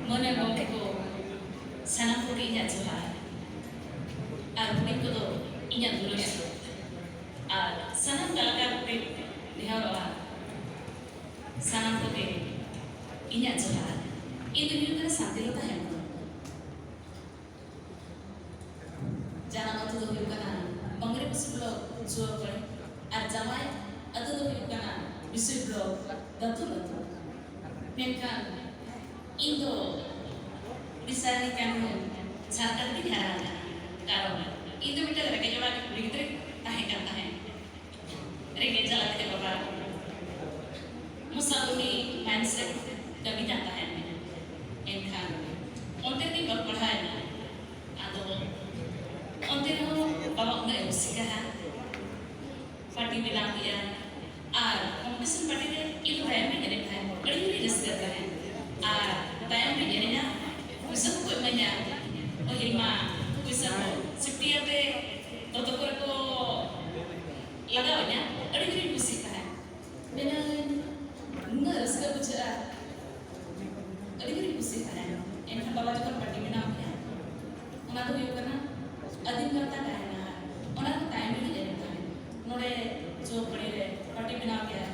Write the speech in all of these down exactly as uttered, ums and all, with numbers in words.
ᱢᱟᱹᱱᱟᱱ ᱜᱚᱢᱠᱮ ᱠᱚ, ᱥᱟᱱᱟᱢ ᱠᱚᱜᱮ ᱤᱧᱟᱹᱜ ᱡᱚᱦᱟᱨ᱾ ᱟᱨ ᱦᱩᱰᱤᱧ ᱠᱚᱫᱚ ᱤᱧᱟᱹᱜ ᱫᱩᱞᱟᱹᱲ ᱡᱚᱦᱟᱨ᱾ ᱟᱨ ᱥᱟᱱᱟᱢ ᱠᱟᱞᱟᱠᱟᱨ ᱠᱚᱜᱮ ᱱᱮᱦᱚᱨᱚᱜᱼᱟ, ᱥᱟᱱᱟᱢ ᱠᱚᱜᱮ ᱤᱧᱟᱹᱜ ᱡᱚᱦᱟᱨ᱾ ᱤᱧ ᱫᱚ ᱦᱩᱭᱩᱜ ᱠᱟᱱᱟ ᱥᱟᱱᱛᱤᱞᱚᱛᱟ ᱦᱮᱢᱵᱨᱚᱢ᱾ ᱡᱟᱱᱟᱢ ᱟᱹᱛᱩ ᱫᱚ ᱦᱩᱭᱩᱜ ᱠᱟᱱᱟ ᱵᱟᱝᱨᱤᱯᱚᱥᱤ ᱵᱞᱚᱠ ᱡᱩᱣᱟᱹᱯᱟᱹᱲᱤ ᱟᱨ ᱡᱟᱶᱟᱭ ᱟᱹᱛᱩ ᱫᱚ ᱦᱩᱭᱩᱜ ᱠᱟᱱᱟ ᱵᱤᱥᱩᱭ ᱵᱞᱚᱠ ᱫᱟᱹᱛᱩᱞ ᱟᱹᱛᱩ᱾ ᱢᱮᱱᱠᱷᱟᱱ ᱤᱧ ᱫᱚ ᱩᱲᱤᱥᱥᱟ ᱨᱤᱱᱤᱡ ᱠᱟᱱ ᱜᱤᱭᱟᱹᱧ, ᱡᱷᱟᱲᱠᱷᱚᱸᱰ ᱨᱤᱧ ᱦᱟᱨᱟ ᱟᱠᱟᱱᱟ᱾ ᱠᱟᱨᱚᱱ ᱤᱧ ᱫᱚ ᱢᱤᱫᱴᱟᱝ ᱨᱮᱸᱜᱮᱡ ᱚᱲᱟᱜ ᱨᱤᱱᱤᱡ ᱠᱩᱲᱤ ᱜᱤᱫᱽᱨᱟᱹᱧ ᱛᱟᱦᱮᱸ ᱠᱟᱱ ᱛᱟᱦᱮᱸᱫ᱾ ᱨᱮᱸᱜᱮᱡ ᱡᱟᱞᱟ ᱛᱮ ᱵᱟᱵᱟ ᱢᱚᱥᱟᱵᱚᱱᱤ ᱢᱟᱭᱤᱱᱥ ᱨᱮ ᱠᱟᱹᱢᱤ ᱠᱟᱱ ᱛᱟᱦᱮᱸᱫ᱾ ᱮᱱᱠᱷᱟᱱ ᱚᱱᱛᱮ ᱨᱮᱜᱮᱧ ᱚᱞ ᱯᱟᱲᱦᱟᱣ ᱮᱱᱟ᱾ ᱟᱫᱚ ᱚᱱᱛᱮ ᱨᱮᱦᱚᱸ ᱵᱟᱵᱟ ᱩᱱᱟᱹᱜ ᱮ ᱨᱩᱥᱤᱠᱟᱦᱟ, ᱯᱟᱹᱴᱤ ᱵᱮᱱᱟᱣ ᱠᱮᱜᱼᱟ᱾ ᱟᱨ ᱠᱚᱢᱯᱤᱴᱤᱥᱚᱱ ᱯᱟᱹᱴᱤ ᱨᱮ ᱤᱧ ᱫᱚ ᱛᱟᱭᱚᱢ ᱨᱤᱧ ᱮᱱᱮᱡ ᱛᱟᱦᱮᱸᱫ, ᱟᱹᱰᱤ ᱡᱳᱨᱤᱧ ᱨᱟᱹᱥᱠᱟᱹᱜ ᱛᱟᱦᱮᱸᱫ᱾ ᱟᱨ ᱛᱟᱭᱚᱢ ᱨᱤᱧ ᱮᱱᱮᱡᱼᱟ, ᱯᱩᱭᱥᱟᱹ ᱠᱚᱠᱚ ᱤᱢᱟᱹᱧᱟ᱾ ᱯᱟᱹᱦᱤᱞ ᱢᱟ ᱯᱩᱭᱥᱟᱹ ᱠᱚ ᱥᱤᱯᱴᱤ ᱟᱛᱮ ᱫᱚᱛᱚ ᱠᱚᱨᱮ ᱠᱚ ᱞᱟᱜᱟᱣ ᱤᱧᱟ, ᱟᱹᱰᱤ ᱡᱳᱨᱤᱧ ᱠᱩᱥᱤᱜ ᱛᱟᱦᱮᱸᱫ᱾ ᱢᱮᱱᱟᱹᱧ, ᱱᱩᱱᱟᱹᱜ ᱨᱟᱹᱥᱠᱟᱹ ᱵᱩᱡᱷᱟᱹᱜᱼᱟ, ᱟᱹᱰᱤ ᱡᱳᱨᱤᱧ ᱠᱩᱥᱤᱜ ᱛᱟᱦᱮᱸᱫ᱾ ᱮᱱᱠᱷᱟᱱ ᱵᱟᱵᱟ ᱡᱚᱠᱷᱚᱱ ᱯᱟᱹᱴᱤ ᱵᱮᱱᱟᱣ ᱠᱮᱜᱼᱟ, ᱚᱱᱟ ᱫᱚ ᱦᱩᱭᱩᱜ ᱠᱟᱱᱟ ᱟᱹᱫᱤᱢ ᱜᱟᱶᱛᱟ ᱜᱟᱭᱟᱱ ᱟᱠᱷᱲᱟ, ᱚᱱᱟ ᱫᱚ ᱛᱟᱭᱚᱢ ᱨᱮᱜᱮ ᱮᱱᱮᱡ ᱛᱟᱦᱮᱸᱫ᱾ ᱱᱚᱰᱮ ᱡᱩᱣᱟᱹᱯᱟᱹᱲᱤ ᱨᱮ ᱯᱟᱹᱴᱤ ᱵᱮᱱᱟᱣ ᱠᱮᱜᱼᱟ,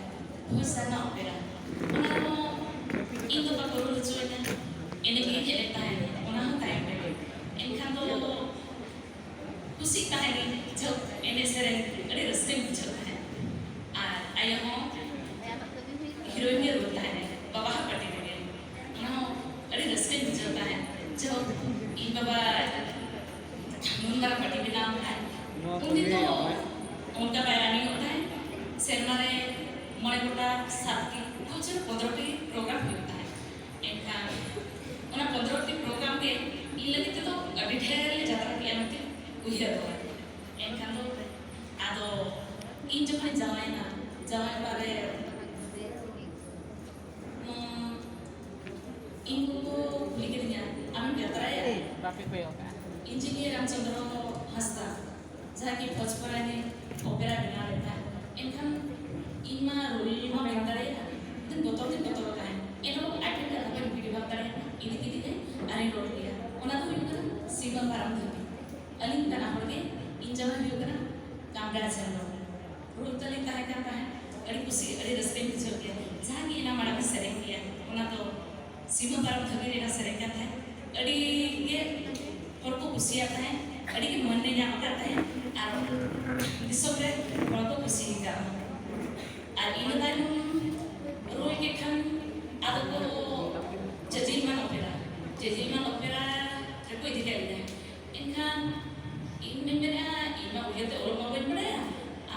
ᱦᱳᱭ ᱥᱟᱨᱱᱟ ᱚᱯᱮᱨᱟ, ᱚᱱᱟ ᱦᱚᱸ ᱤᱧ ᱫᱚ ᱵᱟᱠᱚ ᱨᱩ ᱦᱚᱪᱚᱣᱟᱹᱧᱟ, ᱮᱱᱮᱡ ᱜᱤᱧ ᱮᱱᱮᱡ ᱛᱟᱦᱮᱸᱫ, ᱚᱱᱟ ᱦᱚᱸ ᱛᱟᱭᱚᱢ ᱨᱮᱜᱮ᱾ ᱮᱱᱠᱷᱟᱱ ᱫᱚ ᱠᱩᱥᱤᱜ ᱛᱟᱦᱮᱱᱟᱹᱧ, ᱡᱚᱠᱷᱚᱱ ᱮᱱᱮᱡ ᱥᱮᱨᱮᱧ ᱟᱹᱰᱤ ᱨᱟᱹᱥᱠᱟᱹᱧ ᱵᱩᱡᱷᱟᱹᱣ ᱛᱟᱦᱮᱸᱫ᱾ ᱟᱨ ᱟᱭᱳ ᱦᱚᱸ ᱦᱤᱨᱳᱭᱤᱱ ᱮ ᱨᱳᱞ ᱛᱟᱦᱮᱸᱫ ᱵᱟᱵᱟ ᱦᱟᱜ ᱯᱟᱹᱴᱤ ᱨᱮᱜᱮ, ᱚᱱᱟ ᱦᱚᱸ ᱟᱹᱰᱤ ᱨᱟᱹᱥᱠᱟᱹᱧ ᱵᱩᱡᱷᱟᱹᱣ ᱛᱟᱦᱮᱸᱫ᱾ ᱡᱚᱠᱷᱚᱱ ᱤᱧ ᱵᱟᱵᱟ ᱱᱩᱱ ᱢᱟᱨᱟᱝ ᱯᱟᱹᱴᱤ ᱵᱮᱱᱟᱣ ᱠᱟᱜᱼᱟᱭ, ᱩᱱᱫᱤᱱ ᱫᱚ ᱚᱱᱠᱟ ᱵᱟᱭ ᱨᱟᱱᱤᱝᱚᱜ ᱛᱟᱦᱮᱸᱫ᱾ ᱥᱮᱨᱢᱟ ᱨᱮ ᱢᱚᱬᱮ ᱜᱚᱴᱟᱝ, ᱥᱟᱛ ᱴᱤ, ᱵᱚᱪᱷᱚᱨ ᱯᱚᱱᱫᱽᱨᱚ ᱴᱤ ᱯᱨᱳᱜᱨᱟᱢ ᱦᱩᱭᱩᱜ ᱛᱟᱦᱮᱸᱫ᱾ ᱮᱱᱠᱷᱟᱱ ᱚᱱᱟ ᱯᱚᱱᱫᱽᱨᱚ ᱴᱤ ᱯᱨᱳᱜᱨᱟᱢ ᱜᱮ ᱤᱧ ᱞᱟᱹᱜᱤᱫ ᱛᱮᱫᱚ ᱟᱹᱰᱤ ᱰᱷᱮᱨ ᱞᱮ ᱡᱟᱛᱨᱟ ᱠᱮᱜᱼᱟ ᱢᱮᱱᱛᱮ ᱩᱭᱦᱟᱹᱨᱚᱜᱼᱟ᱾ ᱮᱱᱠᱷᱟᱱ ᱫᱚ ᱟᱫᱚ ᱤᱧ ᱡᱚᱠᱷᱚᱱᱤᱧ ᱡᱟᱶᱟᱭᱮᱱᱟ, ᱡᱟᱶᱟᱭ ᱚᱲᱟᱜ ᱨᱮ, ᱩᱸ, ᱤᱧ ᱜᱚᱜᱚ ᱠᱩᱞᱤ ᱠᱤᱫᱤᱧᱟ, "ᱟᱢᱮᱢ ᱡᱟᱛᱨᱟᱭᱟ?" ᱵᱟᱯᱮ ᱠᱚᱭᱚᱜ ᱠᱟᱜᱼᱟ᱾ ᱤᱧᱡᱤᱱᱤᱭᱟᱨ ᱨᱟᱢᱪᱚᱸᱫᱽᱨᱚ ᱦᱟᱸᱥᱫᱟ, ᱡᱟᱦᱟᱸᱭ ᱠᱤ ᱵᱷᱚᱡᱽᱯᱩᱨᱟᱱᱤ ᱚᱯᱮᱨᱟ ᱵᱮᱱᱟᱣ ᱞᱮᱫ ᱛᱟᱦᱮᱸᱫ᱾ ᱮᱱᱠᱷᱟᱱ ᱤᱧ ᱢᱟ ᱨᱩᱭ ᱢᱟ ᱵᱟᱹᱧ ᱫᱟᱲᱮᱭᱟᱜᱼᱟ, ᱤᱧ ᱫᱚ ᱵᱚᱛᱚᱨ ᱛᱮᱧ ᱵᱚᱛᱚᱨ ᱛᱟᱦᱮᱸᱫ᱾ ᱮᱱᱨᱮᱦᱚᱸ ᱟᱡ ᱴᱷᱮᱱ ᱠᱟᱛᱷᱟ ᱵᱟᱹᱧ ᱠᱩᱞᱤ ᱵᱟᱝ ᱫᱟᱲᱮᱭᱟᱜᱼᱟ, ᱤᱫᱤ ᱠᱮᱫ ᱟᱹᱞᱤᱧ ᱵᱟᱱᱟ ᱦᱚᱲ ᱜᱮ, ᱤᱧ ᱡᱟᱶᱟᱭ ᱦᱩᱭᱩᱜ ᱠᱟᱱᱟ ᱠᱟᱢᱨᱟᱡᱽ ᱦᱮᱢᱵᱨᱚᱢ᱾ ᱨᱩᱞ ᱛᱟᱹᱞᱤᱧ ᱛᱟᱦᱮᱸ ᱠᱟᱱ ᱛᱟᱦᱮᱸᱫ, ᱟᱹᱰᱤ ᱠᱩᱥᱤ, ᱟᱹᱰᱤ ᱨᱟᱹᱥᱠᱟᱹᱧ ᱵᱩᱡᱷᱟᱹᱣ ᱠᱮᱭᱟ᱾ ᱡᱟᱦᱟᱸ ᱜᱮ ᱤᱱᱟᱹ ᱢᱟᱲᱟᱝ ᱮ ᱥᱮᱨᱮᱧ ᱜᱮᱭᱟ, ᱚᱱᱟ ᱫᱚ ᱥᱤᱢᱟᱹ ᱯᱟᱨᱚᱢ ᱫᱷᱟᱹᱵᱤᱡ ᱨᱮᱱᱟᱜ ᱥᱮᱨᱮᱧ ᱠᱟᱱ ᱛᱟᱦᱮᱸᱫ᱾ ᱟᱹᱰᱤ ᱜᱮ ᱦᱚᱲ ᱠᱚ ᱠᱩᱥᱤᱭᱟᱜ ᱛᱟᱦᱮᱸᱫ, ᱟᱹᱰᱤ ᱜᱮ ᱢᱟᱹᱱ ᱮ ᱧᱟᱢ ᱟᱠᱟᱫ ᱛᱟᱦᱮᱸᱫ, ᱟᱨ ᱫᱤᱥᱚᱢ ᱨᱮ ᱦᱚᱲ ᱠᱚ ᱠᱩᱥᱤᱭᱟᱠᱟᱫ᱾ ᱟᱨ ᱤᱱᱟᱹ ᱛᱟᱭᱱᱚᱢ ᱨᱩᱞ ᱠᱮᱫ ᱠᱷᱟᱱ ᱟᱫᱚ ᱠᱚ ᱡᱟᱡᱤᱞᱢᱟᱱ ᱚᱯᱮᱨᱟ, ᱡᱟᱡᱤᱞᱢᱟᱱ ᱚᱯᱮᱨᱟ ᱨᱮᱠᱚ ᱤᱫᱤ ᱠᱮᱫ ᱞᱤᱧᱟ᱾ ᱮᱱᱠᱷᱟᱱ ᱤᱧ ᱢᱮᱱ ᱢᱮᱱᱮᱫᱼᱟ, ᱤᱧ ᱢᱟ ᱩᱭᱦᱟᱹᱨ ᱛᱮ ᱚᱞᱚᱜ ᱢᱟ ᱵᱟᱹᱧ ᱵᱟᱲᱟᱭᱟ,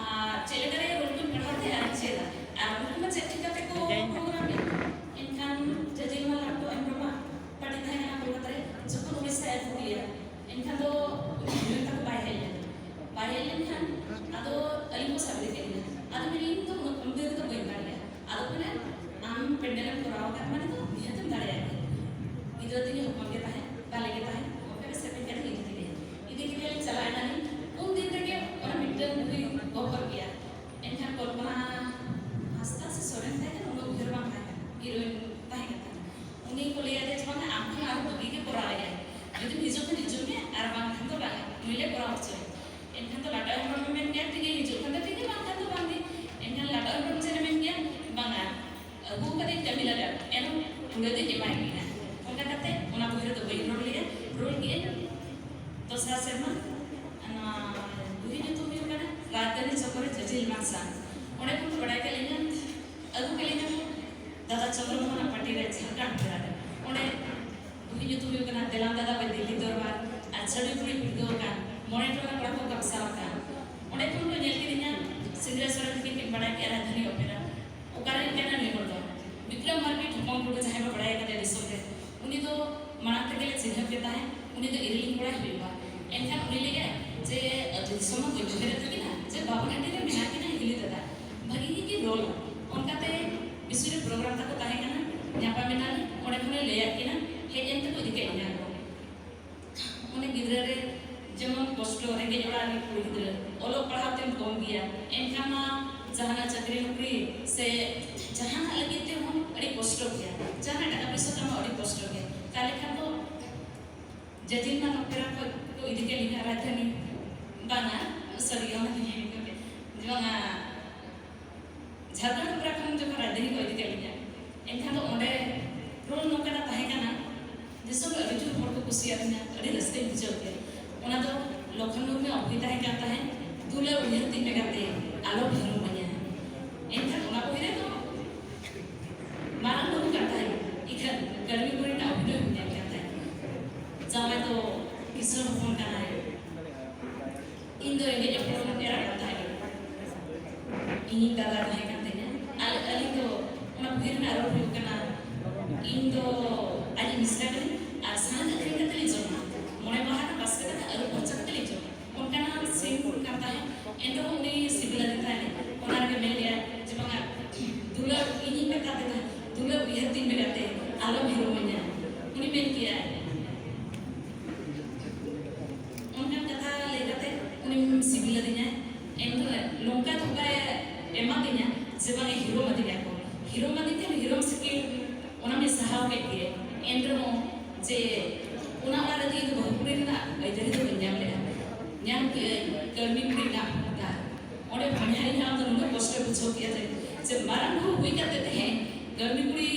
ᱟᱨ ᱪᱮᱫ ᱞᱮᱠᱟᱨᱮ ᱨᱩᱞ ᱠᱚᱧ ᱯᱟᱲᱦᱟᱣ ᱛᱮ ᱟᱨᱤᱧ ᱪᱮᱫᱟ? ᱟᱨ ᱩᱱᱠᱩ ᱢᱟ ᱪᱮᱫ ᱴᱷᱤᱠ ᱠᱟᱛᱮ ᱠᱚ ᱯᱨᱳᱜᱨᱟᱢ ᱮᱫ᱾ ᱮᱱᱠᱷᱟᱱ ᱡᱟᱡᱤᱞᱢᱟᱱ ᱞᱟᱴᱩ ᱮᱢ ᱨᱮᱢᱟ ᱯᱟᱴᱤ ᱛᱟᱦᱮᱸ ᱠᱟᱱᱟ ᱠᱳᱞᱠᱟᱛᱟ ᱨᱮ, ᱡᱚᱠᱷᱚᱱ ᱩᱲᱤᱥᱥᱟ ᱮ ᱫᱷᱩᱛᱤᱭᱮᱫᱟ, ᱮᱱᱠᱷᱟᱱ ᱫᱚ ᱩᱱᱤ ᱦᱤᱨᱳᱭᱤᱱ ᱛᱟᱠᱚ ᱵᱟᱭ ᱦᱮᱡ ᱞᱮᱱᱟ᱾ ᱵᱟᱭ ᱦᱮᱡ ᱞᱮᱱᱠᱷᱟᱱ ᱟᱫᱚ ᱟᱹᱞᱤᱧ ᱠᱚ ᱥᱟᱵ ᱤᱫᱤ ᱠᱮᱫ ᱞᱤᱧᱟ᱾ ᱟᱫᱚ ᱢᱮᱱᱮᱫ, "ᱤᱧ ᱫᱚ ᱩᱱᱟᱹᱜ ᱠᱚᱢ ᱫᱤᱱ ᱨᱮᱫᱚ ᱵᱟᱹᱧ ᱫᱟᱲᱮᱭᱟᱜᱼᱟ᱾" ᱟᱫᱚ ᱠᱚ ᱢᱮᱱᱟ, "ᱟᱢ ᱯᱮᱱᱰᱮᱞ ᱮᱢ ᱠᱚᱨᱟᱣ ᱟᱠᱟᱫ ᱢᱟᱱᱮ ᱫᱚ ᱱᱤᱦᱟᱹᱛ ᱮᱢ ᱫᱟᱲᱮᱭᱟᱜ ᱜᱮᱭᱟ᱾" ᱜᱤᱫᱽᱨᱟᱹ ᱛᱤᱧ ᱦᱚᱯᱚᱱ ᱜᱮ ᱛᱟᱦᱮᱸᱫ, ᱵᱟᱞᱮ ᱜᱮ ᱛᱟᱦᱮᱸᱫ, ᱚᱱᱠᱟ ᱜᱮ ᱥᱮᱨᱮᱧ ᱠᱟᱛᱮ ᱤᱫᱤ ᱠᱮᱫᱮᱭᱟ᱾ ᱤᱫᱤ ᱠᱮᱫᱮᱭᱟᱞᱤᱧ, ᱪᱟᱞᱟᱣ ᱮᱱᱟᱞᱤᱧ᱾ ᱩᱱ ᱫᱤᱱ ᱨᱮᱜᱮ ᱚᱱᱟ ᱢᱤᱫᱴᱟᱝ movie ᱜᱚᱦᱚᱨ ᱜᱮᱭᱟ᱾ ᱮᱱᱠᱷᱟᱱ ᱠᱚᱞᱯᱚᱱᱟ ᱦᱟᱸᱥᱫᱟ ᱥᱮ ᱥᱚᱨᱮᱱ ᱛᱟᱦᱮᱸ ᱠᱟᱱᱟ, ᱩᱱᱟᱹᱜ ᱩᱭᱦᱟᱹᱨ ᱵᱟᱝ ᱛᱟᱦᱮᱸ ᱠᱟᱱᱟ, ᱦᱤᱨᱳᱭᱤᱱ ᱛᱟᱦᱮᱸ ᱠᱟᱱ ᱛᱟᱦᱮᱸᱱᱟ᱾ ᱩᱱᱤ ᱠᱚ ᱞᱟᱹᱭ ᱟᱫᱮᱭᱟ ᱡᱮ, "ᱵᱟᱝᱟ, ᱟᱢ ᱠᱷᱚᱱ ᱟᱨᱦᱚᱸ ᱵᱩᱜᱤ ᱜᱮ ᱠᱚᱨᱟᱣ ᱮᱫᱟᱭ, ᱡᱩᱫᱤᱢ ᱦᱤᱡᱩᱜ ᱠᱷᱟᱱ ᱦᱤᱡᱩᱜ ᱢᱮ, ᱟᱨ ᱵᱟᱝᱠᱷᱟᱱ ᱫᱚ ᱵᱟᱝᱟ, ᱱᱩᱭ ᱞᱮ ᱠᱚᱨᱟᱣ ᱦᱚᱪᱚᱭᱟ᱾" ᱮᱱᱠᱷᱟᱱ ᱫᱚ ᱞᱟᱴᱟ ᱦᱮᱢᱵᱨᱚᱢ ᱮ ᱢᱮᱱ ᱠᱮᱫᱟ, "ᱴᱷᱤᱠ ᱜᱮ, ᱦᱤᱡᱩᱜ ᱠᱷᱟᱱ ᱫᱚ ᱴᱷᱤᱠ ᱜᱮ, ᱵᱟᱝᱠᱷᱟᱱ ᱫᱚ ᱵᱟᱝ ᱜᱮ᱾" ᱮᱱᱠᱷᱟᱱ ᱞᱟᱴᱟ ᱦᱮᱢᱵᱨᱚᱢ ᱪᱮᱫ ᱮ ᱢᱮᱱ ᱠᱮᱫᱟ, "ᱵᱟᱝᱟ, ᱟᱹᱜᱩ ᱠᱟᱛᱮᱧ ᱠᱟᱹᱢᱤ ᱞᱟᱜᱟᱜ, ᱮᱱᱦᱚᱸ ᱠᱩᱲᱟᱹ ᱫᱚᱧ ᱮᱢᱟᱭ ᱜᱮᱭᱟ᱾" ᱚᱱᱠᱟ ᱠᱟᱛᱮ ᱚᱱᱟ ᱵᱚᱭ ᱨᱮᱫᱚ ᱵᱟᱹᱧ ᱨᱚᱲ ᱞᱮᱫᱟ, ᱨᱚᱲ ᱠᱮᱫᱟᱹᱧ ᱫᱚᱥᱟᱨ ᱥᱮᱨᱢᱟ᱾ ᱚᱱᱟ ᱵᱩᱦᱤ ᱧᱩᱛᱩᱢ ᱦᱩᱭᱩᱜ ᱠᱟᱱᱟ ᱨᱟᱡᱽᱫᱷᱟᱱᱤ ᱪᱚᱠᱚᱨ ᱨᱮ ᱡᱟᱹᱡᱤᱞ ᱢᱟᱨᱥᱟᱞ᱾ ᱚᱸᱰᱮ ᱠᱷᱚᱱ ᱠᱚ ᱵᱟᱲᱟᱭ ᱠᱮᱫ ᱞᱤᱧᱟ, ᱟᱹᱜᱩ ᱠᱮᱫ ᱞᱤᱧᱟ ᱠᱚ ᱫᱟᱫᱟ ᱪᱚᱱᱫᱨᱚ ᱢᱳᱦᱚᱱᱟᱜ ᱯᱟᱨᱴᱤ ᱨᱮ ᱡᱷᱟᱲᱠᱷᱚᱸᱰ ᱯᱷᱮᱨᱟ ᱨᱮ᱾ ᱚᱸᱰᱮ ᱵᱩᱦᱤ ᱧᱩᱛᱩᱢ ᱦᱩᱭᱩᱜ ᱠᱟᱱᱟ ᱫᱮᱞᱟᱝ ᱫᱟᱫᱟ ᱵᱟᱹᱭ ᱫᱤᱞᱞᱤ ᱫᱚᱨᱵᱟᱨ ᱟᱨ ᱪᱷᱟᱹᱰᱩᱭ ᱠᱩᱲᱤ ᱯᱤᱲᱫᱟᱹᱣ ᱟᱠᱟᱱ, ᱢᱚᱬᱮ ᱴᱚᱞᱟ ᱠᱚᱲᱟ ᱠᱚ ᱠᱟᱯᱥᱟᱣ ᱟᱠᱟᱱ᱾ ᱚᱸᱰᱮ ᱠᱷᱚᱱ ᱠᱚ ᱧᱮᱞ ᱠᱮᱫᱤᱧᱟ, ᱥᱤᱝᱨᱟᱹᱭ ᱥᱚᱨᱮᱱ ᱛᱟᱹᱠᱤᱱ ᱠᱤᱱ ᱵᱟᱲᱟᱭ ᱠᱮᱫᱼᱟ ᱨᱟᱡᱽᱫᱷᱟᱱᱤ ᱚᱯᱮᱨᱟ᱾ ᱚᱠᱟᱨᱮᱱ ᱠᱟᱱᱟᱭ ᱱᱩᱭ ᱦᱚᱲ ᱫᱚ? ᱵᱤᱠᱨᱚᱢ ᱢᱟᱨᱰᱤ ᱴᱷᱚᱯᱚᱝ ᱴᱩᱰᱩ, ᱡᱟᱦᱟᱸᱭ ᱵᱚ ᱵᱟᱲᱟᱭ ᱠᱟᱫᱮᱭᱟ ᱫᱤᱥᱚᱢ ᱨᱮ, ᱩᱱᱤ ᱫᱚ ᱢᱟᱲᱟᱝ ᱛᱮᱜᱮ ᱞᱮ ᱪᱤᱱᱦᱟᱹᱯ ᱜᱮ ᱛᱟᱦᱮᱸᱫ, ᱩᱱᱤ ᱫᱚ ᱤᱨᱤᱞᱤᱧ ᱠᱚᱲᱟᱭ ᱦᱩᱭᱩᱜᱼᱟ᱾ ᱮᱱᱠᱷᱟᱱ ᱩᱱᱤ ᱞᱟᱹᱭᱟᱭ ᱡᱮ, "ᱟᱹᱛᱩ ᱫᱤᱥᱚᱢ ᱢᱟ ᱵᱟᱹᱧ ᱩᱭᱦᱟᱹᱨᱮᱫ ᱛᱟᱹᱠᱤᱱᱟ, ᱡᱮ ᱵᱟᱵᱚᱱ ᱦᱟᱹᱴᱤᱧ ᱨᱮ ᱢᱮᱱᱟᱜ ᱠᱤᱱᱟ ᱦᱤᱞᱤ ᱫᱟᱫᱟ, ᱵᱷᱟᱹᱜᱤ ᱜᱮ ᱠᱤᱱ ᱨᱳᱞᱟ᱾" ᱚᱱᱠᱟᱛᱮ ᱵᱤᱥᱩ ᱨᱮ ᱯᱨᱳᱜᱨᱟᱢ ᱛᱟᱠᱚ ᱛᱟᱦᱮᱸ ᱠᱟᱱᱟ, ᱧᱟᱯᱟᱢ ᱮᱱᱟᱞᱮ, ᱚᱸᱰᱮ ᱠᱷᱚᱱᱮ ᱞᱟᱹᱭᱟᱫ ᱠᱤᱱᱟ, ᱦᱮᱡ ᱮᱱ ᱛᱮᱠᱚ ᱤᱫᱤ ᱠᱮᱫ ᱞᱤᱧᱟ ᱠᱚ᱾ ᱚᱱᱮ ᱜᱤᱫᱽᱨᱟᱹ ᱨᱮ ᱡᱮᱢᱚᱱ ᱠᱚᱥᱴᱚ, ᱨᱮᱸᱜᱮᱡ ᱚᱲᱟᱜ ᱨᱤᱱᱤᱡ ᱠᱩᱲᱤ ᱜᱤᱫᱽᱨᱟᱹ, ᱚᱞᱚᱜ ᱯᱟᱲᱦᱟᱣ ᱛᱮᱢ ᱠᱚᱢ ᱜᱮᱭᱟ, ᱮᱱᱠᱷᱟᱱ ᱢᱟ ᱡᱟᱦᱟᱱᱟᱜ ᱪᱟᱹᱠᱨᱤ ᱱᱚᱠᱨᱤ ᱥᱮ ᱡᱟᱦᱟᱱᱟᱜ ᱞᱟᱹᱜᱤᱫ ᱛᱮᱦᱚᱸ ᱟᱹᱰᱤ ᱠᱚᱥᱴᱚ ᱜᱮᱭᱟ, ᱡᱟᱦᱟᱱᱟᱜ ᱴᱟᱠᱟ ᱯᱚᱭᱥᱟ ᱛᱟᱢᱟ ᱟᱹᱰᱤ ᱠᱚᱥᱴᱚ ᱜᱮᱭᱟ᱾ ᱛᱟᱦᱞᱮ ᱠᱷᱟᱱ ᱫᱚ ᱡᱟᱹᱡᱤᱞ ᱢᱟᱱ ᱚᱯᱮᱨᱟ ᱠᱷᱚᱱ ᱤᱫᱤ ᱠᱮᱫ ᱞᱤᱧᱟ ᱨᱟᱡᱽᱫᱷᱟᱱᱤ, ᱵᱟᱝᱟ, ᱥᱚᱨᱤ, ᱚᱱᱟ ᱫᱚ ᱦᱮᱸ ᱠᱟᱱᱟ᱾ ᱡᱮ ᱵᱟᱝᱟ, ᱡᱷᱟᱲᱠᱷᱚᱸᱰ ᱯᱚᱱᱚᱛ ᱠᱷᱚᱱ ᱡᱚᱠᱷᱚᱱ ᱨᱟᱡᱽᱫᱷᱟᱱᱤ ᱠᱚ ᱤᱫᱤ ᱠᱮᱫ ᱞᱤᱧᱟ, ᱮᱱᱠᱷᱟᱱ ᱫᱚ ᱚᱸᱰᱮ ᱨᱳᱞ ᱱᱚᱝᱠᱟᱱᱟᱜ ᱛᱟᱦᱮᱸ ᱠᱟᱱᱟ, ᱫᱤᱥᱚᱢ ᱨᱮ ᱟᱹᱰᱤ ᱡᱳᱨ ᱦᱚᱲ ᱠᱚ ᱠᱩᱥᱤᱭᱟᱫᱤᱧᱟ, ᱟᱹᱰᱤ ᱨᱟᱹᱥᱠᱟᱹᱧ ᱵᱩᱡᱷᱟᱹᱣ ᱠᱮᱫᱟ᱾ ᱚᱱᱟ ᱫᱚ ᱞᱚᱠᱷᱚᱱ ᱢᱩᱨᱢᱩ ᱚᱵᱷᱤᱱᱚᱭ ᱛᱟᱦᱮᱸ ᱠᱟᱱ ᱛᱟᱦᱮᱸᱫ, ᱫᱩᱞᱟᱹᱲ ᱩᱭᱦᱟᱹᱨ ᱛᱤᱧ ᱢᱮ ᱜᱟᱛᱮ, ᱟᱞᱚᱢ ᱦᱤᱨᱳᱢ ᱟᱹᱧᱟ᱾ ᱮᱱᱠᱷᱟᱱ ᱚᱱᱟ ᱵᱳᱭ ᱨᱮᱫᱚ ᱢᱟᱨᱟᱝ ᱵᱟᱹᱵᱩ ᱠᱟᱱ ᱛᱟᱦᱮᱸᱫ, ᱤᱠᱷᱟᱹᱱ ᱠᱟᱹᱲᱢᱤ ᱠᱩᱲᱤ ᱨᱮᱱᱟᱜ ᱚᱵᱷᱤᱱᱚᱭ ᱦᱚᱸ ᱧᱮᱞ ᱠᱟᱱ ᱛᱟᱦᱮᱸᱫ᱾ ᱡᱟᱶᱟᱭ ᱫᱚ ᱠᱤᱥᱟᱹᱬ ᱦᱚᱯᱚᱱ ᱠᱟᱱᱟᱭ, ᱤᱧ ᱫᱚ ᱨᱮᱸᱜᱮᱡ ᱦᱚᱯᱚᱱ ᱮᱨᱟ ᱠᱟᱱ ᱛᱟᱦᱮᱸᱫ, ᱤᱧᱤᱡ ᱫᱟᱫᱟ ᱛᱟᱦᱮᱸ ᱠᱟᱱ ᱛᱤᱧᱟ᱾ ᱟᱨ ᱟᱹᱞᱤᱧ ᱫᱚ ᱚᱱᱟ ᱵᱳᱭ ᱨᱮᱱᱟᱜ ᱨᱚᱲ ᱦᱩᱭᱩᱜ ᱠᱟᱱᱟ, ᱤᱧ ᱫᱚ ᱟᱡ ᱢᱤᱥᱨᱟ ᱠᱟᱹᱱᱟᱹᱧ ᱟᱨ ᱥᱟᱦᱟᱱ ᱟᱹᱠᱷᱨᱤᱧ ᱠᱟᱛᱮ ᱞᱤᱧ ᱡᱚᱢᱟ, ᱢᱚᱬᱮ ᱢᱟᱦᱟ ᱨᱮᱱᱟᱜ ᱵᱟᱥᱠᱮ ᱫᱟᱠᱟ ᱟᱹᱨᱩᱵ ᱯᱷᱟᱨᱪᱟ ᱠᱟᱛᱮ ᱞᱤᱧ ᱡᱚᱢᱟ᱾ ᱚᱱᱠᱟᱱᱟᱜ ᱥᱤᱱ ᱠᱟᱱ ᱛᱟᱦᱮᱸᱫ, ᱮᱱᱨᱮᱦᱚᱸ ᱩᱱᱤ ᱥᱤᱵᱤᱞ ᱟᱹᱫᱤᱧ ᱛᱟᱦᱮᱸᱫ᱾ ᱚᱱᱟ ᱨᱮᱜᱮ ᱢᱮᱱ ᱞᱮᱜᱼᱟ ᱡᱮ, "ᱵᱟᱝᱟ, ᱫᱩᱞᱟᱹᱲ ᱤᱧᱤᱧ ᱢᱮᱛᱟᱫ ᱢᱮ ᱛᱟᱦᱮᱸᱫ, ᱫᱩᱞᱟᱹᱲ ᱩᱭᱦᱟᱹᱨ ᱛᱤᱧ ᱢᱮ ᱜᱟᱛᱮ, ᱟᱞᱚᱢ ᱦᱤᱨᱳᱢ ᱟᱹᱧᱟ", ᱩᱱᱤ ᱢᱮᱱ ᱠᱮᱜᱼᱟᱭ᱾ ᱚᱱᱠᱟᱱ ᱠᱟᱛᱷᱟ ᱞᱟᱹᱭ ᱠᱟᱛᱮ ᱩᱱᱤ ᱥᱤᱵᱤᱞ ᱟᱹᱫᱤᱧᱟᱭ᱾ ᱮᱱᱨᱮᱦᱚᱸ ᱱᱚᱝᱠᱟ ᱫᱷᱳᱠᱟᱭ ᱮᱢᱟᱫᱤᱧᱟ ᱡᱮ, ᱵᱟᱝᱟ, ᱦᱤᱨᱳᱢ ᱟᱹᱫᱤᱧᱟ ᱠᱚ, ᱦᱤᱨᱳᱢ ᱟᱹᱫᱤᱧ ᱠᱷᱟᱱ ᱦᱤᱨᱳᱢ ᱥᱤᱠᱤᱲ ᱚᱱᱟ ᱢᱟᱧ ᱥᱟᱦᱟᱣ ᱠᱮᱫ ᱜᱮ, ᱮᱱᱨᱮᱦᱚᱸ ᱡᱮ ᱚᱱᱟ ᱚᱲᱟᱜ ᱨᱮᱫᱚ ᱤᱧ ᱫᱚ ᱵᱟᱹᱦᱩ ᱠᱩᱲᱤ ᱨᱮᱱᱟᱜ ᱟᱹᱭᱫᱟᱹᱨᱤ ᱫᱚ ᱵᱟᱹᱧ ᱧᱟᱢ ᱞᱮᱫᱼᱟ, ᱧᱟᱢ ᱠᱮᱫᱟᱹᱧ ᱠᱟᱹᱲᱢᱤ ᱠᱩᱲᱤ ᱨᱮᱱᱟᱜ ᱦᱚᱠᱫᱟᱨ᱾ ᱚᱸᱰᱮ ᱵᱷᱟᱧᱦᱟᱨᱤᱧ ᱦᱟᱲᱟᱢ ᱫᱚ ᱱᱩᱱᱟᱹᱜ ᱠᱚᱥᱴᱚᱭ ᱵᱩᱡᱷᱟᱹᱣ ᱠᱮᱫᱼᱟ ᱡᱮ, ᱡᱮ ᱢᱟᱨᱟᱝ ᱵᱟᱹᱦᱩ ᱦᱩᱭ ᱠᱟᱛᱮ ᱛᱮᱦᱮᱧ ᱠᱟᱹᱲᱢᱤ ᱠᱩᱲᱤ,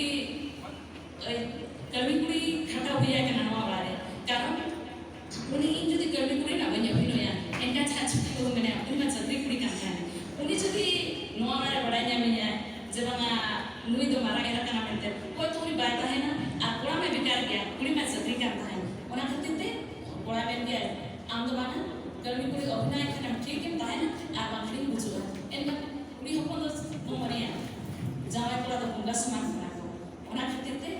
ᱟᱹᱭ, ᱠᱟᱹᱲᱢᱤ ᱠᱩᱲᱤ ᱠᱷᱟᱴᱟᱣ ᱦᱩᱭ ᱟᱭ ᱠᱟᱱᱟ ᱱᱚᱣᱟ ᱚᱲᱟᱜ ᱨᱮ᱾ ᱠᱟᱨᱚᱱ ᱩᱱᱤ, ᱤᱧ ᱡᱩᱫᱤ ᱠᱟᱹᱲᱢᱤ ᱠᱩᱲᱤ ᱨᱮᱱᱟᱜ ᱵᱟᱹᱧ ᱚᱵᱷᱤᱱᱚᱭᱟ, ᱮᱱᱠᱷᱟᱱ ᱡᱟᱦᱟᱸ ᱪᱷᱟᱹᱛᱤᱠ ᱠᱚ ᱢᱮᱱᱟ, ᱩᱱᱤ ᱢᱟ ᱪᱟᱹᱠᱨᱤ ᱠᱩᱲᱤ ᱠᱟᱱ ᱛᱟᱦᱮᱸᱱ᱾ ᱩᱱᱤ ᱡᱩᱫᱤ ᱱᱚᱣᱟ ᱚᱲᱟᱜ ᱨᱮ ᱵᱟᱲᱟᱭ ᱧᱟᱢᱤᱧᱟ ᱡᱮ ᱵᱟᱝᱟ ᱱᱩᱭ ᱫᱚ ᱢᱟᱨᱟᱝ ᱮᱨᱟ ᱠᱟᱱᱟ ᱢᱮᱱᱛᱮ, ᱦᱚᱭᱛᱳ ᱩᱱᱤ ᱵᱟᱭ ᱛᱟᱦᱮᱱᱟ ᱟᱨ ᱠᱚᱲᱟ ᱢᱟᱭ ᱵᱮᱠᱟᱨ ᱜᱮᱭᱟ, ᱠᱩᱲᱤ ᱢᱟ ᱪᱟᱹᱠᱨᱤ ᱠᱟᱱ ᱛᱟᱦᱮᱸᱱ᱾ ᱚᱱᱟ ᱠᱷᱟᱹᱛᱤᱨ ᱛᱮ ᱠᱚᱲᱟ ᱢᱮᱱ ᱜᱮᱭᱟᱭ, "ᱟᱢ ᱫᱚ ᱵᱟᱝᱟ, ᱠᱟᱹᱲᱢᱤ ᱠᱩᱲᱤ ᱚᱵᱷᱤᱱᱚᱭ ᱠᱷᱟᱱᱮᱢ ᱴᱷᱤᱠ ᱮᱢ ᱛᱟᱦᱮᱱᱟ ᱟᱨ ᱵᱟᱝᱠᱷᱟᱱᱤᱧ ᱜᱩᱡᱩᱜᱼᱟ᱾" ᱮᱱᱠᱷᱟᱱ ᱠᱩᱲᱤ ᱦᱚᱯᱚᱱ ᱫᱚ ᱠᱚ ᱢᱚᱱᱮᱭᱟ ᱡᱟᱶᱟᱭ ᱠᱚᱲᱟ ᱫᱚ ᱵᱚᱸᱜᱟ ᱥᱚᱢᱟᱱ ᱠᱟᱱᱟ ᱠᱚ᱾ ᱚᱱᱟ ᱠᱷᱟᱹᱛᱤᱨ ᱛᱮ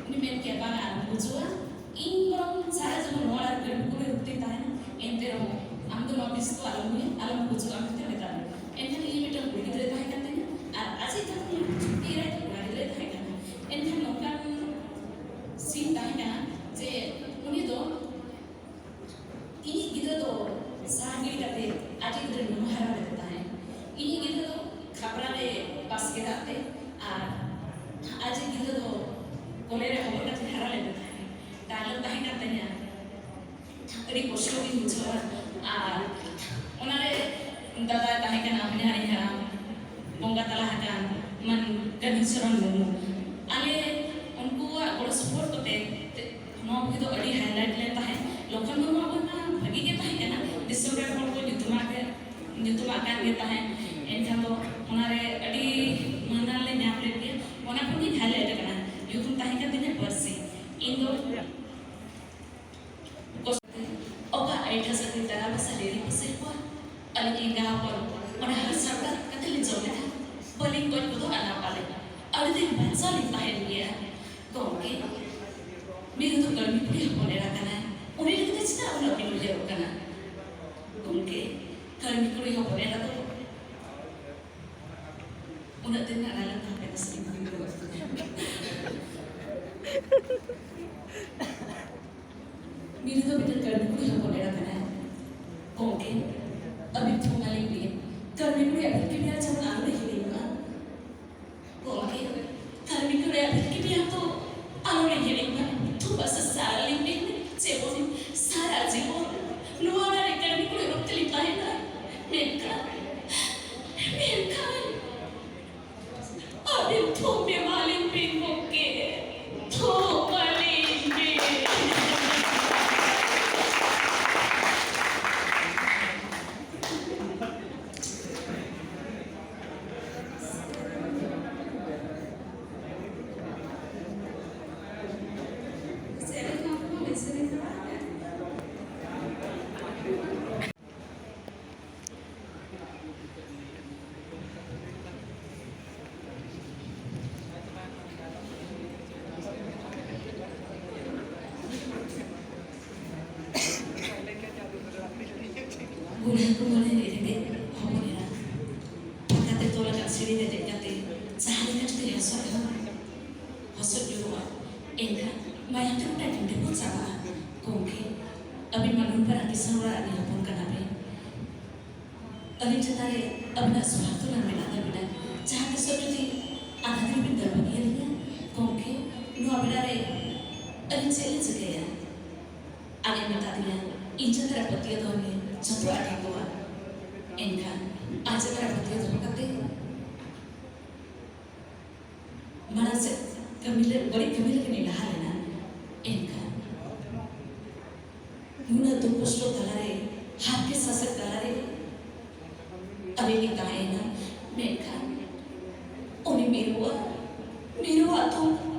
ᱩᱱᱤ ᱢᱮᱱ ᱠᱮᱫᱼᱟ, "ᱵᱟᱝᱟ, ᱟᱞᱚᱢ ᱜᱩᱡᱩᱜᱼᱟ, ᱤᱧ ᱵᱚᱨᱚᱝ ᱥᱟᱨᱟ ᱡᱤᱵᱚᱱ ᱱᱚᱣᱟ ᱚᱲᱟᱜ ᱨᱮ ᱠᱟᱹᱲᱢᱤ ᱠᱩᱲᱤ ᱨᱩᱯ ᱛᱤᱧ ᱛᱟᱦᱮᱱᱟ, ᱮᱱᱛᱮ ᱨᱮᱦᱚᱸ ᱟᱢ ᱫᱚ ᱱᱚᱣᱟ ᱵᱤᱥ ᱫᱚ ᱟᱞᱚᱢ ᱧᱩᱭᱟ, ᱟᱞᱚᱢ ᱜᱩᱡᱩᱜᱼᱟ ᱢᱮᱱᱛᱮ ᱢᱮᱛᱟᱜ ᱢᱮ᱾" ᱮᱱᱠᱷᱟᱱ ᱤᱧ ᱢᱤᱫᱴᱟᱝ ᱠᱩᱲᱤ ᱜᱤᱫᱽᱨᱟᱹᱭ ᱛᱟᱦᱮᱸ ᱠᱟᱱ ᱛᱤᱧᱟ ᱟᱨ ᱟᱡ ᱤᱡ ᱫᱚ ᱪᱷᱩᱴᱠᱤ ᱮᱨᱟᱭ ᱫᱚ ᱠᱚᱲᱟ ᱜᱤᱫᱽᱨᱟᱹᱭ ᱛᱟᱦᱮᱸ ᱠᱟᱱᱟ᱾ ᱮᱱᱠᱷᱟᱱ ᱱᱚᱝᱠᱟᱱ ᱥᱤᱱ ᱛᱟᱦᱮᱸ ᱠᱟᱱᱟ ᱡᱮ ᱩᱱᱤ ᱫᱚ ᱤᱧᱤᱡ ᱜᱤᱫᱽᱨᱟᱹ ᱫᱚ ᱥᱟᱦᱟ ᱜᱤᱰᱤ ᱠᱟᱛᱮ ᱟᱡ ᱤᱡ ᱜᱤᱫᱽᱨᱟᱹ ᱧᱩᱢ ᱦᱟᱨᱟ ᱞᱮᱫᱮ ᱛᱟᱦᱮᱸᱫ᱾ ᱤᱧᱤᱡ ᱜᱤᱫᱽᱨᱟᱹ ᱫᱚ ᱠᱷᱟᱯᱨᱟ ᱨᱮ ᱵᱟᱥᱠᱮ ᱫᱟᱜ ᱛᱮ ᱟᱨ ᱟᱡ ᱤᱡ ᱜᱤᱫᱽᱨᱟᱹ ᱫᱚ ᱠᱚᱞᱮ ᱨᱮ ᱦᱚᱵᱚᱨ ᱠᱟᱛᱮ ᱦᱟᱨᱟ ᱞᱮᱫᱮ ᱛᱟᱦᱮᱸᱫ᱾ ᱰᱟᱭᱞᱚᱜ ᱛᱟᱦᱮᱸ ᱠᱟᱱ ᱛᱤᱧᱟ, ᱟᱹᱰᱤ ᱠᱚᱥᱴᱚ ᱜᱤᱧ ᱵᱩᱡᱷᱟᱹᱣᱟ᱾ ᱟᱨ ᱚᱱᱟᱨᱮ ᱫᱟᱫᱟᱭ ᱛᱟᱦᱮᱸ ᱠᱟᱱᱟ, ᱦᱚᱧᱦᱟᱨᱤᱧ ᱦᱟᱲᱟᱢ, ᱵᱚᱸᱜᱟ ᱛᱟᱞᱟ ᱟᱠᱟᱱ ᱢᱟᱱ ᱠᱟᱹᱱᱦᱩ ᱪᱚᱨᱚᱱ ᱢᱩᱨᱢᱩ᱾ ᱟᱞᱮ ᱩᱱᱠᱩᱣᱟᱜ ᱜᱚᱲᱚ ᱥᱚᱯᱚᱦᱚᱫ ᱠᱚᱛᱮ ᱛᱮ-, ᱱᱚᱣᱟ ᱵᱳᱭ ᱫᱚ ᱟᱹᱰᱤ highlight ᱞᱮᱱ ᱛᱟᱦᱮᱸᱫ᱾ ᱞᱚᱠᱷᱚᱱ ᱢᱩᱨᱢᱩᱣᱟᱜ ᱵᱳᱭ ᱢᱟ ᱵᱷᱟᱹᱜᱤ ᱜᱮ ᱛᱟᱦᱮᱸ ᱠᱟᱱᱟ, ᱫᱤᱥᱚᱢ ᱨᱮᱱ ᱦᱚᱲ ᱠᱚ ᱧᱩᱛᱩᱢᱟᱜ ᱜᱮ, ᱧᱩᱛᱩᱢᱟᱜ ᱠᱟᱱ ᱜᱮ ᱛᱟᱦᱮᱸᱫ᱾ ᱮᱱᱠᱷᱟᱱ ᱫᱚ ᱚᱱᱟᱨᱮ ᱟᱹᱰᱤ ᱢᱟᱹᱱ ᱞᱮ ᱧᱟᱢ ᱞᱮᱫ ᱜᱮᱭᱟ᱾ ᱚᱱᱟ ᱠᱷᱚᱱ ᱜᱤᱧ highlight ᱟᱠᱟᱱᱟ, ᱧᱩᱛᱩᱢ ᱛᱟᱦᱮᱸ ᱠᱟᱱ ᱛᱤᱧᱟ ᱯᱟᱹᱨᱥᱤ᱾ ᱤᱧ ᱫᱚ ᱚᱠᱟ ᱟᱭᱴᱷᱟ ᱥᱟᱛᱮ ᱛᱟᱨᱟ ᱵᱟᱥᱟ ᱞᱮᱨᱤᱧ ᱯᱟᱥᱮ ᱠᱚᱣᱟ, ᱟᱹᱞᱤᱧ ᱮᱸᱜᱟ ᱦᱚᱯᱚᱱ ᱚᱱᱟ ᱦᱟᱹᱨ ᱥᱟᱯᱲᱟᱣ ᱠᱟᱛᱮ ᱞᱤᱧ ᱡᱚᱢ ᱞᱮᱠᱷᱟᱱ ᱵᱟᱹᱞᱤᱧ ᱜᱚᱡ ᱜᱚᱫᱚᱜ ᱟᱱᱟ ᱯᱟᱞᱮ᱾ ᱟᱹᱰᱤ ᱫᱤᱱ ᱵᱟᱧᱪᱟᱣ ᱞᱤᱧ ᱛᱟᱦᱮᱱ ᱜᱮᱭᱟ᱾ ᱜᱚᱢᱠᱮ, ᱢᱤᱨᱩ ᱫᱚ ᱠᱟᱹᱲᱢᱤ ᱠᱩᱲᱤ ᱦᱚᱯᱚᱱ ᱮᱨᱟ ᱠᱟᱱᱟᱭ, ᱩᱱᱤ ᱞᱟᱹᱜᱤᱫ ᱛᱮ ᱪᱮᱫᱟᱜ ᱩᱱᱟᱹᱜ ᱵᱤᱱ ᱩᱭᱦᱟᱹᱨᱚᱜ ᱠᱟᱱᱟ? ᱜᱚᱢᱠᱮ, ᱠᱟᱹᱲᱢᱤ ᱠᱩᱲᱤ ᱦᱚᱯᱚᱱ ᱮᱨᱟ ᱫᱚ ᱩᱱᱟᱹᱜ ᱫᱤᱱ ᱨᱮᱱᱟᱜ ᱨᱟᱭᱞᱟᱝ ᱛᱟᱦᱮᱸ ᱠᱟᱱᱟ ᱥᱮ ᱵᱟᱝ? ᱢᱤᱨᱩ ᱫᱚ ᱢᱤᱫᱴᱟᱝ ᱠᱟᱹᱲᱢᱤ ᱠᱩᱲᱤ ᱦᱚᱯᱚᱱ ᱮᱨᱟ ᱠᱟᱱᱟᱭ᱾ ᱜᱚᱢᱠᱮ, ᱟᱹᱵᱤᱱ ᱛᱷᱩᱢ ᱟᱹᱞᱤᱧ ᱵᱤᱱ, ᱠᱟᱹᱲᱢᱤ ᱠᱩᱲᱤᱭᱟᱜ ᱵᱷᱤᱞᱠᱤ ᱵᱮᱲᱟ ᱡᱮᱢᱚᱱ ᱟᱞᱚ ᱞᱮ ᱦᱤᱲᱤᱧ ᱢᱟ᱾ ᱜᱚᱢᱠᱮ, ᱠᱟᱹᱲᱢᱤ ᱠᱩᱲᱤᱭᱟᱜ ᱵᱷᱤᱞᱠᱤ ᱵᱮᱲᱟ ᱫᱚ ᱟᱞᱚ ᱞᱮ ᱦᱤᱲᱤᱧ ᱢᱟ᱾ ᱛᱷᱩᱢ ᱟᱥᱟ ᱥᱟᱨ ᱟᱹᱞᱤᱧ ᱵᱤᱱ, ᱡᱮᱢᱚᱱ ᱥᱟᱨᱟ ᱡᱤᱵᱚᱱ ᱱᱚᱣᱟ ᱨᱮ ᱠᱟᱹᱲᱢᱤ ᱠᱩᱲᱤ ᱨᱩᱯ ᱛᱮᱞᱤᱧ ᱛᱟᱦᱮᱱᱟ᱾ ᱢᱮᱱᱠᱷᱟᱱ, ᱢᱮᱱᱠᱷᱟᱱ ᱟᱹᱵᱤᱱ ᱛᱷᱩᱢ ᱮᱢᱟᱞᱤᱧ ᱵᱤᱱ ᱜᱚᱢᱠᱮ, ᱛᱷᱩᱢ ᱮᱢᱟᱞᱤᱧ ᱵᱤᱱ᱾ ᱵᱩᱲᱦᱤ ᱠᱚ ᱢᱚᱱᱮ ᱨᱮᱸᱜᱮᱡ ᱦᱚᱯᱚᱱ ᱮᱨᱟ ᱯᱟᱠᱟᱛᱮ ᱛᱚᱞ ᱟᱠᱟᱫ ᱥᱤᱲᱤ ᱨᱮ ᱫᱮᱡ ᱠᱟᱛᱮ ᱡᱟᱦᱟᱸ ᱞᱮᱠᱟ ᱪᱚ ᱦᱚᱥᱚᱨ ᱮᱦᱚᱵ ᱦᱚᱥᱚᱨ ᱧᱩᱨᱩᱜᱼᱟ, ᱮᱱᱠᱷᱟᱱ ᱢᱟᱭᱟᱢ ᱛᱮ ᱜᱚᱴᱟ ᱰᱤᱸᱰᱟᱹ ᱠᱚ ᱪᱟᱵᱟᱜᱼᱟ᱾ ᱜᱚᱢᱠᱮ, ᱟᱹᱵᱤᱱ ᱢᱟ ᱱᱩᱱ ᱢᱟᱨᱟᱝ ᱠᱤᱥᱟᱹᱬ ᱚᱲᱟᱜ ᱨᱤᱱᱤᱡ ᱦᱚᱯᱚᱱ ᱠᱟᱱᱟ ᱵᱤᱱ᱾ ᱟᱹᱞᱤᱧ ᱪᱮᱛᱟᱱ ᱨᱮ ᱟᱹᱵᱤᱱᱟᱜ ᱥᱚᱦᱟᱜ ᱫᱩᱞᱟᱹᱲ ᱢᱮᱱᱟᱜ ᱛᱟᱹᱵᱤᱱᱟ᱾ ᱡᱟᱦᱟᱸ ᱛᱤᱥᱚᱜ ᱡᱩᱫᱤ ᱟᱫᱷᱟ ᱫᱤᱱ ᱵᱤᱱ ᱫᱟᱹᱲ ᱵᱟᱹᱜᱤᱭᱟᱹᱞᱤᱧᱟ, ᱜᱚᱢᱠᱮ, ᱱᱚᱣᱟ ᱵᱮᱲᱟ ᱨᱮ ᱟᱹᱞᱤᱧ ᱪᱮᱫ ᱞᱤᱧ ᱪᱤᱠᱟᱹᱭᱟ? ᱟᱡ ᱮ ᱢᱮᱛᱟ ᱫᱤᱧᱟ, ᱤᱧ ᱪᱮᱛᱟᱱ ᱨᱮ ᱯᱟᱹᱛᱭᱟᱹᱣ ᱫᱚᱦᱚ ᱢᱮ, ᱡᱚᱛᱚᱣᱟᱜ ᱴᱷᱤᱠᱚᱜᱼᱟ᱾ ᱮᱱᱠᱷᱟᱱ ᱟᱡ ᱪᱮᱛᱟᱱ ᱨᱮ ᱯᱟᱹᱛᱭᱟᱹᱣ ᱫᱚᱦᱚ ᱠᱟᱛᱮ ᱢᱟᱲᱟᱝ ᱥᱮᱫ ᱠᱟᱹᱢᱤ ᱞᱮ, ᱵᱟᱹᱲᱤᱡ ᱠᱟᱹᱢᱤ ᱞᱮᱠᱟ ᱞᱤᱧ ᱞᱟᱦᱟ ᱞᱮᱱᱟ᱾ ᱮᱱᱠᱷᱟᱱ ᱱᱩᱱᱟᱹᱜ ᱫᱩᱠ ᱠᱚᱥᱴᱚ ᱛᱟᱞᱟᱨᱮ, ᱦᱟᱨᱠᱮᱛ ᱥᱟᱥᱮᱛ ᱛᱟᱞᱟᱨᱮ ᱟᱹᱞᱤᱧ ᱞᱤᱧ ᱛᱟᱦᱮᱸᱭᱮᱱᱟ᱾ ᱢᱮᱱᱠᱷᱟᱱ ᱩᱱᱤ ᱢᱤᱨᱩᱣᱟᱜ, ᱢᱤᱨᱩᱣᱟᱜ ᱫᱩᱠ